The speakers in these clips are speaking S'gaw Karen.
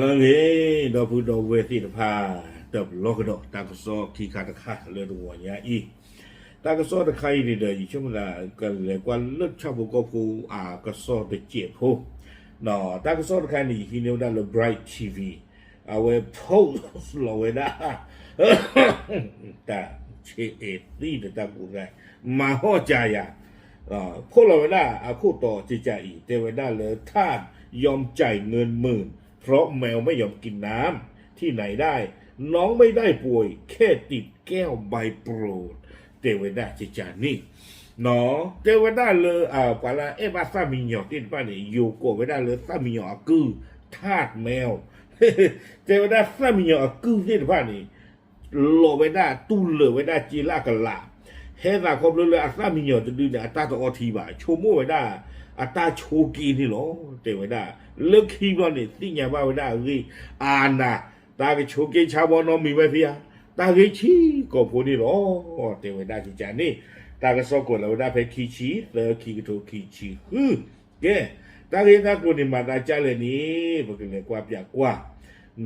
လၢအဂ့ၤ ဒီပုၢ်ဒီဝဲၢ်သ့ၣ်တဖၣ် တဘျီကဒီး တၢ်ကစီၣ်ခံခါတခါလၢတဂီၤညါအံၤ, တၢ်ကစီၣ်တခါအံၤန့ၣ်ဒီး ယဆိကမိၣ်သးကလဲၤကွၢ်လၢဆၣ်ဖိကီၢ်ဖိအကစီၣ်တစဲးဖိ, တၢ်ကစီၣ်တခါန့ၣ် ယဟံးန့ၢ်ဝဲဒၣ်လၢ Bright T V, အဝဲ post လီၤဝဲဒၣ် တၢ်ဆဲးအဲၣ်သံဒီးတၢ်ကူၣ်တၢ် မၤဟီၣ်ကယၤ ဖီၣ်လီၤဝဲဒၣ်အခိၣ်တီကကးအံၤ တဲဝဲဒၣ်လၢ ထၢၣ် ယီၢ်ကၠဲးငိုၢ်မုၢ် เพราะแมวไม่ยอมกินน้ำที่ไหนได้ น้องไม่ได้ป่วยแค่ติดแก้วใบโปรด တဲဝဲဒၣ်ကကးန့ၣ် တဲဝဲဒၣ်လၢ ပှၤလၢအအဲၣ်ဘၣ်သၣ်မံညီၤသ့ၣ်တဖၣ်န့ၣ် ယိၤကိးဝဲဒၣ်လၢသၣ်မံညီၤအကုၢ် ထၢၣ် แมว တဲဝဲဒၣ်သၣ်မံညီၤအကုၢ်သ့ၣ်တဖၣ်န့ၣ် လီၤဝဲဒၣ်တူၢ်လၢာ်ဝဲဒၣ်စ့လၢအကလး, ဟဲသးခီဖျိလၢအသၣ်မံညီၤတဒုန့ၣ် အတၢ်တအီထံဘၣ် ဆိကမိၣ်ဝဲဒၣ် အတၢ်ဆိးက့န့ၣ်လီၤ တဲဝဲဒၣ်, လၢခံဘျီန့ၣ် သ့ၣ်ညါဘၣ်ဝဲဒၣ်အဂ့ၢ်အါနၤ, တၢ်ကဆိးက့ဆါဘီနီတမံၤဝဲဖဲဧါ, တၢ်ဂ့ၢ်ဆံးကိာ်ဖိန့ၣ်လီၤ တဲဝဲဒၣ်ကကးန့ၣ်, တၢ်ကစီၣ်ကွဲးလီၤဝဲဒၣ်ဖဲခံဆံသၢ ခံကထိခံဆံဃု, ကဲ, တၢ်ဂ့ၢ်တၢ်ကျိၤန့ၣ် မၤသးဒ်လဲၣ်န့ၣ် ပကလဲၤကွၢ်ပၠးကွၢ်,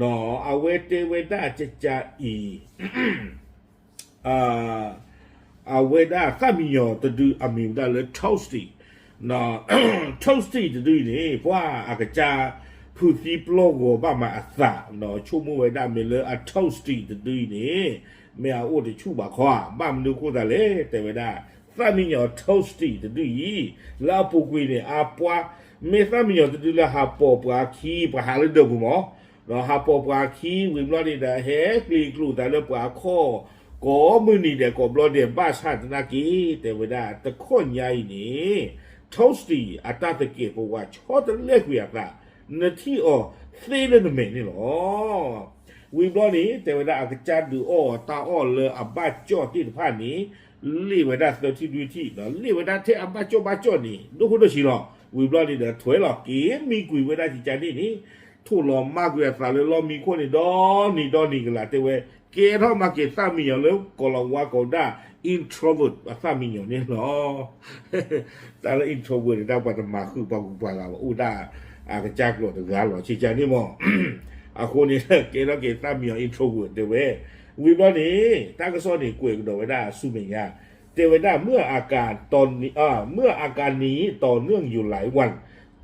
နီၢ် အဝဲတဲဝဲဒၣ်ကကးအံၤ အဝဲဒၣ်သၣ်မံညီၤတဒုအမံၤဝဲဒၣ်လၢ Toasty, Toasty တဒုအံၤန့ၣ် ပှၤအကစၢ် ဖုးသံပျီၢ်ဂီၤဘၣ်မးအသး, နီၢ် ဆိကမိၣ်ဝဲဒၣ်မ့ၢ်လၢအ Toasty တဒုအံၤန့ၣ် မ့ၢ်အအိၣ်တဆူၣ်ဘၣ်ခီဧါ, ဘၣ်မနုၤအဃိသတးလဲၣ် တဲဝဲဒၣ်, သၣ်မံညီၤ Toasty တဒုအံၤ လၢအပူၤကွံာ်န့ၣ် အပှၤ မ့ၢ်သၣ်မံညီၤတဒုလၢဟးပိာ်ပှၤခံ ပှၤဟးလၢဒၢးပူၤမး ဒီးဟးပိာ်ပှၤခံ ဝံၤဘျီန့ၣ်ဒီး ဟဲကျံၤကျိာ်သးလၢပှၤအခီၣ် ကိးမုၢ်နံၤဒဲးကိးဘျီဒဲး ဘၣ်ဆၣ်သနာ်က့ တဲဝဲဒၣ် တခီညါအံၤန့ၣ် Toasty အတၢ်သကဲးပဝးဆီတလဲကွံာ်အသး, နထံၣ်အီၤသ့လၢနမဲာ်န့ၣ်လီၤ. ဝံၤဘျီန့ၣ် တဲဝဲဒၣ်အကစၢ်ဒုးအီၣ်အီၤတၢ်အီၣ်လၢအဘၣ်ကၠီၣ်သ့ၣ်တဖၣ်န့ၣ် လ့ၣ်ဝဲဒၣ်သၢထံၣ်လွံၢ်ထံၣ်, လ့ၣ်ဝဲဒၣ်ထဲအဘၣ်ကၠီၣ်ဘၣ်ကၠီၣ်န့ၣ် ဒိၣ်ဃိဒိၣ်ဆံးလီၤ. ဝံၤဘျီန့ၣ်ဒီး ထွဲလီၤက့ၤမံကွံာ်ဝဲဒၣ်ကကးန့ၣ်န့ၣ် ထိၣ်လီၤမၢ်ကွံာ်အသးလၢလီၢ်မံခိၣ်န့ၣ် ဒီနံၤဒီနံၤကလာ် တဲဝဲ, ကဲထီၣ်မၤက့ၤသၣ်မံညီၤလၢကိးလီၤဝါကိးဒၣ် introvert အသၣ်မံညီၤန့ၣ်လီၤ. တၢ်လၢ introvert န့ၣ် တၢ်ပှၤတမၤဃုာ်ပှၤဂုၤပှၤဂၤဘၣ် အိၣ်ဒၣ်အကစၢ်ကျိာ်တဂၤလီၤ ကကးန့ၣ်မး. အဃိန့ၣ် ကဲထီၣ်က့ၤသၣ်မံညီၤ introvert တဲဝဲ. ဝံၤဘျီန့ၣ် တၢ်ကစီၣ်န့ၣ် ကွဲးကဒီးဝဲဒၣ်ဆူမဲာ်ညါ, တဲဝဲဒၣ် เมื่ออาการนี้ต่อเนื่องอยู่หลายวัน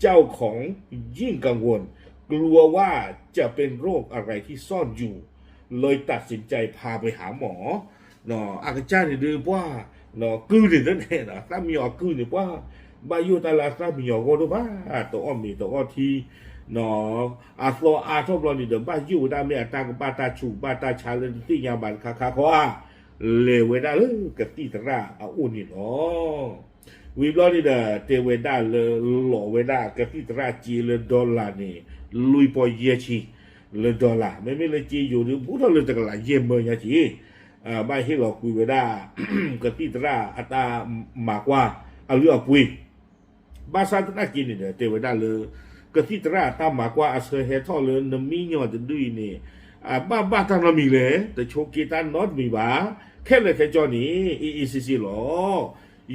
เจ้าของยิ่งกังวล กลัวว่าจะเป็นโรคอะไรที่ซ่อนอยู่ เลยตัดสินใจพาไปหาหมอ အကစၢ်န့ၣ်ဒုးပှၤ ကုၢ်န့ၣ်တန့ၣ် သၣ်မံညီၤအကုၢ်န့ၣ်ပှၤ ဘၣ်ယိၣ်တၢ်လၢအသၣ်မံညီၤအဂီၢ်ဒိၣ်ဘၣ် တအီၣ်မ့ၤတအီၣ်ထံ အသီအါထီၣ်ဘျီန့ၣ်ဒီး ဘၣ်ယိၣ်ဝဲဒၣ်မ့ၢ်အတၢ်ကဘၣ်တၢ်ဆူးဘၣ်တၢ်ဆါလၢတသ့ၣ်ညါဘၣ်တခါခါခီဧါ လဲၤဝဲဒၣ်လၢကသံၣ်သရၣ်အအိၣ်န့ၣ်လီၤ. ဝံၤဘျီန့ၣ်ဒီး တဲဝဲဒၣ်လၢလီၤဝဲဒၣ်ကသံၣ်သရၣ်စ့လၢ dollar န့ၣ် လွံၢ်ပီၢ်ယဲၢ်ဆံ လၢ dollar မ့မ့ၢ်လၢစ့ယိၤဒုး ဘူးထီၣ်လၢတကလးယဲၢ်မၢညါက့ၤ ဘၣ်ဟ့ၣ်လီၤကွံာ်ဝဲဒၣ် ကသံၣ်သရၣ်အတၢ်မၤကွၢ်အလုၢ်အပှ့ၤ ဘၣ်ဆၣ်သနာ်က့န့ၣ်ဒီး တဲဝဲဒၣ်လၢ ကသံၣ်သရၣ်အတၢ်မၤကွၢ်အဆၢဟဲထီၣ်လၢနမံညီၤတဒုအံၤန့ၣ် အဘၣ်ဘၣ်တၢ်နီတမံၤလဲၣ် တဆိးက့တၢ်နီတမံၤဘၣ် ခဲလၢာ်ခဲဆ့န့ၣ် အ့ၣ်အ့ၣ်စ့စ့လီၤ.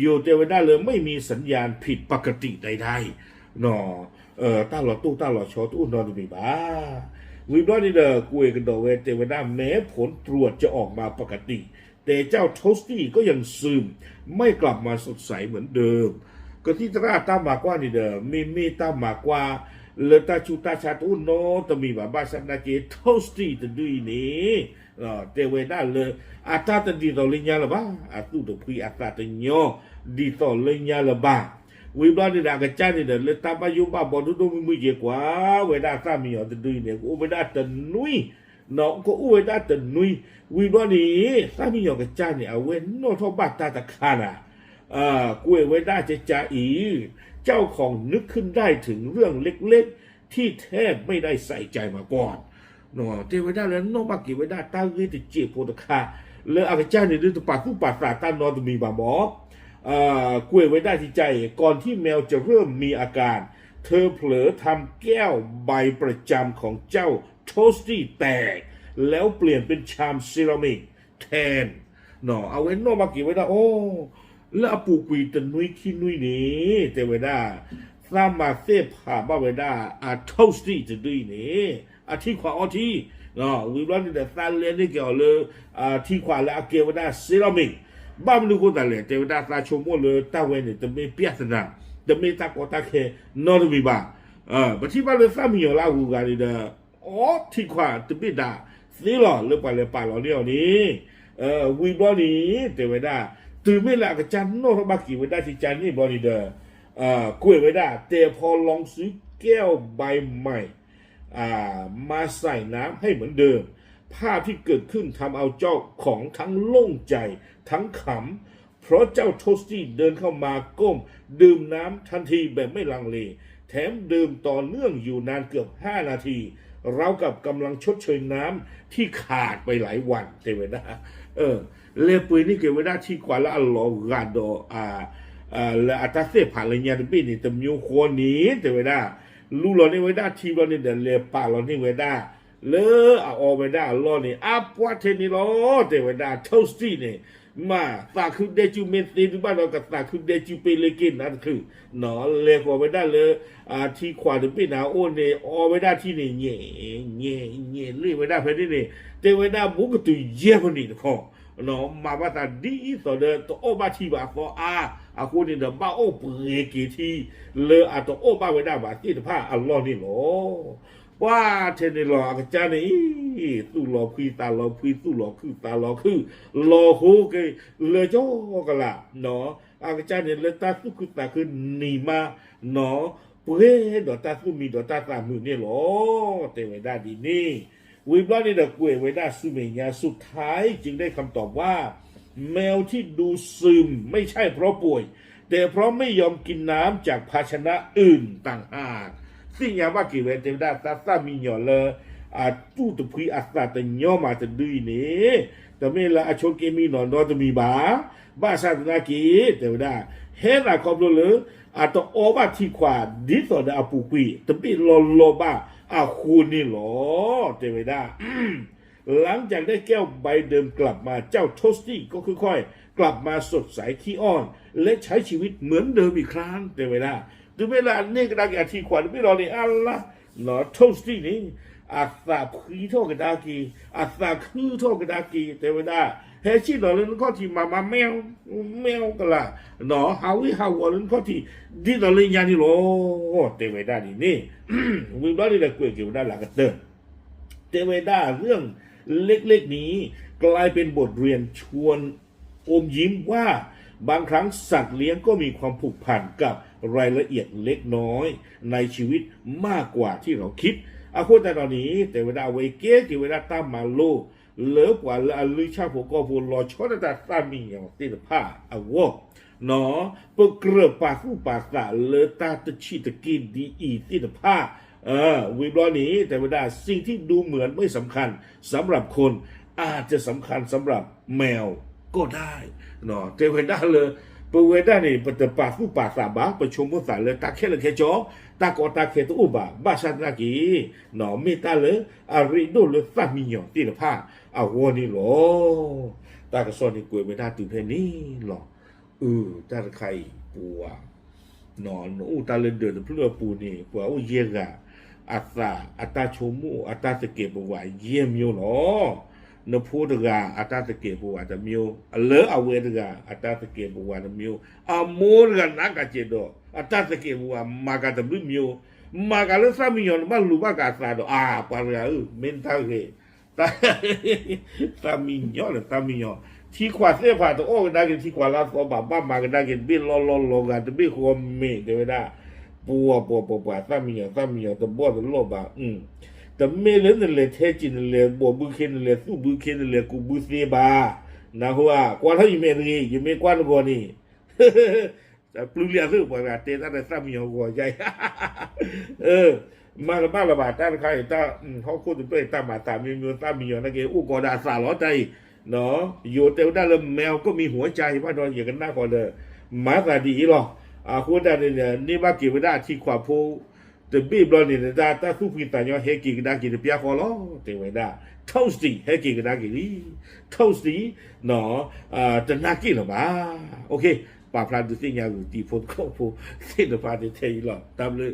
ယိၤတဲဝဲဒၣ်လၢ ไม่มีสัญญาณผิดปกติใดๆ တၢ်လီၤတိၢ်တၢ်လီၤဆီတအိၣ်နီတမံၤဘၣ်. ဝံၤဘျီန့ၣ်ဒီး ကွဲးကဒီးဝဲတဲဝဲဒၣ် แม้ผลตรวจจะออกมาปกติ แต่เจ้า Toasty ก็ยังซึม ไม่กลับมาสดใสเหมือนเดิม ကသံၣ်သရၣ်တၢ်မၤကွၢ်န့ၣ်ဒီး မ့မ့ၢ်တၢ်မၤကွၢ် လၢတၢ်ဆူးတၢ်ဆါတအိၣ်နီတမံၤဘၣ် ဘၣ်ဆၣ်သနာ်က့ Toasty တဒုအံၤန့ၣ် တဲဝဲဒၣ်လၢ အတၢ်တဒ်သိးလၢညါလၢၤဘၣ် အသူၣ်တဖှံအသးတညီ ဒ်သိးလၢညါလၢၤဘၣ်. ဝံၤဘျီန့ၣ်ဒီး အကစၢ်န့ၣ်ဒီး လၢတၢ်ဘၣ်ယိၣ်ဘၣ်ဘီဒိၣ်ဒိၣ်မုၢ်မုၢ်က့ၤ ကွၢ်ဝဲဒၣ်သၣ်မံညီၤတဒုအံၤန့ၣ် ကအိၣ်ဝဲဒၣ်တနွံ ကအိၣ်ဝဲဒၣ်တနွံ ဝံၤဘျီန့ၣ် သၣ်မံညီၤကစၢ်န့ၣ် အဝဲနီၣ်ထီၣ်ဘၣ်တၢ်တခါနၤ ကွဲးဝဲဒၣ်ကကးအံၤ เจ้าของนึกขึ้นได้ถึงเรื่องเล็กๆ ที่แทบไม่ได้ใส่ใจมาก่อน တဲဝဲဒၣ်လၢနီၣ်ဘၣ်က့ၤဝဲဒၣ်တၢ်ဂ့ၢ်တစဲးဖိတခါ လၢအကစၢ်န့ၣ်ဒုးတပာ်သူၣ်ပာ်သးတၢ်နီတမံၤဘၣ်မး ကွဲးဝဲဒၣ်ကကးအံၤ ก่อนที่แมวจะเริ่มมีอาการ เธอเผลอทำแก้วใบประจำของเจ้า Toasty แตก แล้วเปลี่ยนเป็นชามเซรามิกแทน အဝဲနီၣ်ဘၣ်က့ၤဝဲဒၣ်အီၤ လၢအပူၤကွံာ်တနွံခံနွံန့ၣ် တဲဝဲဒၣ် သးမၤသ့ၣ်ဖးဘၣ်ဝဲဒၣ်အ Toasty တဒုအံၤန့ၣ် အထံခွးအီထံ, ဝံၤဘျီန့ၣ်ဒီး သးလဲန့ၢ်က့ၤအီၤလၢ ထံခွးလၢအကဲဝဲဒၣ်စ့လီၤမ့ၢ်, ဘၣ်မနုၤဃိသးလဲၣ် တဲဝဲဒၣ်သးဆိကမိၣ်လၢတၢ်ဝဲန့ၣ် တမ့ၢ်ပြဿနာ, တမ့ၢ်တၢ်ကီတၢ်ခဲနီတမံၤဘၣ်. ပထံၣ်ဘၣ်လၢသၣ်မံယီၤလၢအဂုၤအဂၤန့ၣ်ဒီး အီထံခွးတဘ့ၣ်ဒၣ်သ့လီၤ လၢပှၤလဲၤပာ်လီၤန့ၢ်အီၤန့ၣ်, ဝံၤဘျီန့ၣ် တဲဝဲဒၣ် တုၤမ့ၢ်လၢအကစၢ်နီၣ်ထီၣ်ဘၣ်က့ၤဝဲဒၣ်ထံကစၢ်န့ၣ်ဘျီန့ၣ်ဒီး ကွဲးဝဲဒၣ် แต่พอลงซื้อแก้วใบใหม่ มาใส่น้ำให้เหมือนเดิม ภาพที่เกิดขึ้นทำเอาเจ้าของทั้งโล่งใจทั้งขำ เพราะเจ้าโทสตี้เดินเข้ามาก้มดื่มน้ำทันทีแบบไม่ลังเล แถมดื่มต่อเนื่องอยู่นานเกือบห้านาที ราวกับกำลังชดเชยน้ำที่ขาดไปหลายวัน တဲဝဲဒၣ် လဲၤပှ့ၤန့ၢ်က့ၤဝဲဒၣ်ထံခွးလၢအလီၤဂာ်ဒီး လၢအတၢ်သ့ၣ်ဖးလၢညါတဘ့ၣ်န့ၣ် တမျိုးဃီန့ၣ် တဲဝဲဒၣ် လူလီၤန့ၢ်ဝဲဒၣ်ထံဘျီန့ၣ်ဒီး လဲၤပာ်လီၤန့ၢ်ဝဲဒၣ် လၢအအီဝဲဒၣ်အလီၢ်န့ၣ် အါပှၢ်ထဲန့ၣ်လီၤ တဲဝဲဒၣ် Toasty န့ၣ် မ့ၢ်သးခုဒဲကၠူမ့ၢ်သ့ဒုးဘၣ်ဒီး ကသးခုဒဲကၠူပ့လ့က့ၤနၤတချုး လဲၤဃီၤဝဲဒၣ်လၢ ထံခွးတဘ့ၣ်န့ၣ်အအိၣ်န့ၣ် အီဝဲဒၣ်ထံန့ၣ် ညဲ ညဲ ညဲလ့ၣ်ဝဲဒၣ်ဖဲန့ၣ်န့ၣ် တဲဝဲဒၣ်ဘူးကတုၤယဲၢ်မံးနံးတခီ မၤဘၣ်သးဒ်သိးဒီးတအီၣ်ဘၣ်ထံဘၣ်အသီအါ, အဃိန့ၣ်ဒီးဘၣ်အိၣ်ပှ့ၤက့ၤထံ လၢအတအီၣ်ဘၣ်ဝဲဒၣ်ဘၣ်သ့ၣ်တဖၣ်အလီၢ်န့ၣ်လီၤ. ပှၢ်ထဲန့ၣ်လီၤ အကစၢ်န့ၣ်အံၤ သူၣ်လီၤဖှံသးလီၤဖှံ သူၣ်လီၤခုသးလီၤခု လီၤဟိက့ၤလၢကၠီကလး အကစၢ်န့ၣ်လၢတၢ်သူၣ်ခုသးခုနံၤမး နီၢ် ပှဲၤဒီးတၢ်သူၣ်မံဒီးတၢ်သးမုာ်န့ၣ်လီၤ. တဲဝဲဒၣ်ဒ်န့ၣ် ဝံၤဘျီန့ၣ်ဒီးကွဲးဝဲဒၣ်ဆူမဲာ်ညါ สุดท้ายจึงได้คำตอบว่า แมวที่ดูซึมไม่ใช่เพราะป่วย แต่เพราะไม่ยอมกินน้ำจากภาชนะอื่นต่างหาก သ့ၣ်ညါဘၣ်က့ၤဝဲ တဲဝဲဒၣ်တၢ်သၣ်မံယီၤလၢ အတူၢ်တဖှံအသးတညီမးတဒုအံၤန့ၣ် တမ့ၢ်လၢအဆိးက့မံနီၤနီတမံၤဘၣ်. ဘၣ်ဆၣ်သနာ်က့ တဲဝဲဒၣ် ဟဲသးခီဖျိလၢ အတအီဘၣ်ထံခွး ဒ်သိးဒီးအပူၤကွံာ် တဘ့ၣ်လီၤလီၤဘၣ်အဃိန့ၣ်လီၤ. တဲဝဲဒၣ် หลังจากได้แก้วใบเดิมกลับมา เจ้าโทสตี้ก็ค่อยๆกลับมาสดใสขี้อ้อน และใช้ชีวิตเหมือนเดิมอีกครั้ง တဲဝဲဒၣ် တုၤမ့ၢ်လၢအန့ၢ်ကဒါက့ၤအထံခွးတဘ့ၣ်လီၤန့ၣ် အါလါ Toasty န့ၣ် အသးဖှံထီၣ်ကဒါက့ၤ အသးခုထီၣ်ကဒါက့ၤ တဲဝဲဒၣ် ဟဲဆ့ၣ်နီၤလၢနခီၣ်ထံးမၤမၤ မ့ၣ် မ့ၣ်ကလး ဟးဝ့ၢ်ဟးဝီၤလၢနခီၣ်ထံး ဒ်သိးလၢညါန့ၣ်လီၤ. တဲဝဲဒၣ်ဒ်န့ၣ် ဝံၤဘျီန့ၣ်ဒီးကွဲးက့ၤဝဲဒၣ်လၢအကတၢၢ် တဲဝဲဒၣ် เรื่องเล็กๆนี้ กลายเป็นบทเรียนชวนอมยิ้มว่า บางครั้งสัตว์เลี้ยงก็มีความผูกพันกับรายละเอียดเล็กน้อยในชีวิตมากกว่าที่เราคิด အဃိသတးဒီးန့ၣ် တဲဝဲဒၣ်အဝဲကဲက့ၤဝဲဒၣ်တၢ်မၤလိ လၢပှၤလၢအလုၢ်ဆၣ်ဖိကီၢ်ဖိလီၤဆီဒၣ်တၢ်သၣ်မံယီၤသ့ၣ်တဖၣ်အဂီၢ် ပကြၢးပာ်သူၣ်ပာ်သးလၢတၢ်တဆံးတက့ၢ်ဒ်အံၤသ့ၣ်တဖၣ် ဝံၤဘျီန့ၣ် တဲဝဲဒၣ် สิ่งที่ดูเหมือนไม่สำคัญสำหรับคน อาจจะสำคัญสำหรับแมวก็ได้ တဲဝဲဒၣ်လၢ ပဝဲဒၣ်န့ၣ် ပတပာ်သူၣ်ပာ်သးဘၣ် ပဆိကမိၣ်သးလၢတၢ်ခဲလၢာ်ခဲဆ့ တၢ်ကီတၢ်ခဲတအိၣ်ဘၣ် ဘၣ်ဆၣ်သနာ်က့ မ့ၢ်တၢ်လၢအရ့ဒိၣ်လၢသၣ်မံယီၤသ့ၣ်တဖၣ်အဂီၢ်န့ၣ်လီၤ. တၢ်ကစီၣ်န့ၣ်ကွဲးဝဲဒၣ်တုၤဖဲန့ၣ်လီၤ. အၢ တၢ်တခါအံၤ ပဝဲ နအိၣ်တၢ်လၢဒၢးတဖျၢၣ်အပူၤန့ၣ် ပှၤအိၣ်ယဲၢ်ဂၤ အသးအတၢ်ဆိကမိၣ် အတၢ်သကဲးပဝးယဲၢ်မျိုးလီၤ. နဖိတဂၤ အတၢ်သကဲးပဝးတမျိုး, လၢအဝဲတဂၤ အတၢ်သကဲးပဝးတမျိုး, အမိၢ်တဂၤ နးကးကဲးဒီး အတၢ်သကဲးပဝး မၤကးတဘျုးမျိုး, မၤကးလၢသၣ်မံယီၤန့ၣ် ဘၣ်လူၤဘၣ်ကးအသးဒီး အါ ပှၤတဂၤဧၢ မ့ၢ်တၢ်ဂ့ၤ သၣ်မံယီၤန့ၣ် သၣ်မံယီၤ, ထံခွးသ့ၣ်တဖၣ်တအီၣ်ကဒါက့ၤ ထံခွးလၢအသီဘၣ်, ဘၣ်မၤကဒါက့ၤတဘ့ၣ်လီၢ်လီၢ်လီၤဂာ် တဘ့ၣ်ဃီမ့ၢ် တဲဝဲဒၣ်, ပှၤပှၤပှၤပှၤ သၣ်မံယီၤ သၣ်မံယီၤ တဘီၣ်တလီၢ်ဘၣ်, တမ့ၢ်လၢနလဲၤထဲက့ၤ နလဲၤဘီၣ်ဘုခ့ နလဲၤသူၣ်ဘုခ့ နလဲၤကူးဘုသ့ဘၣ်, နၢ်ဟူဧါ, ကွၢ်ထီၣ်ယမဲာ်တဂ့ၤ, ယမ့ၢ်ကွၢ်နဂီၢ်န့ၣ် ပျုၤလံအသ့ၣ် ပှၤဂၤတဲတၢ်ဒီးသၣ်မံယီၤဂီၤယါအံၤ, မၤတဘၣ်လၢၤဘၣ် တၢ်တခါအံၤ တၢ်ဟီၣ်ခိၣ်တဖျၢၣ်အံၤ တၢ်မၤသးမံမံ သၣ်မံယီၤနာ်က့ အိၣ်ကီးဒၣ်အသးလီၤတၢ်အံၤ, ယိၤတဲဝဲဒၣ်လၢ แมวก็มีหัวใจ ဘၣ်ဒီး ယကနၣ်ဃီဒီး မၤသးဒ်အံၤလီၤ, အဃိဒၣ်န့ၣ် န့ၢ်ဘၣ်က့ၤဝဲဒၣ်အထံခွးဖိ တဘ့ၣ်ဘျီန့ၣ် တၢ်သူၣ်ဖှံသးညီဟဲက့ၤကဒါက့ၤတပျၢ်ဃီလီၤ, တဲဝဲဒၣ် Toasty ဟဲက့ၤကဒါက့ၤလံ, Toasty တနာ်က့ၣ်လၢၤဘၣ်, ပာ်ဖျါဒုးသ့ၣ်ညါဂုာ်တံၤဖိသကိးဖိသ့ၣ်တဖၣ်န့ၣ်ထဲအံၤလီၤ, တၢ်ဘျုး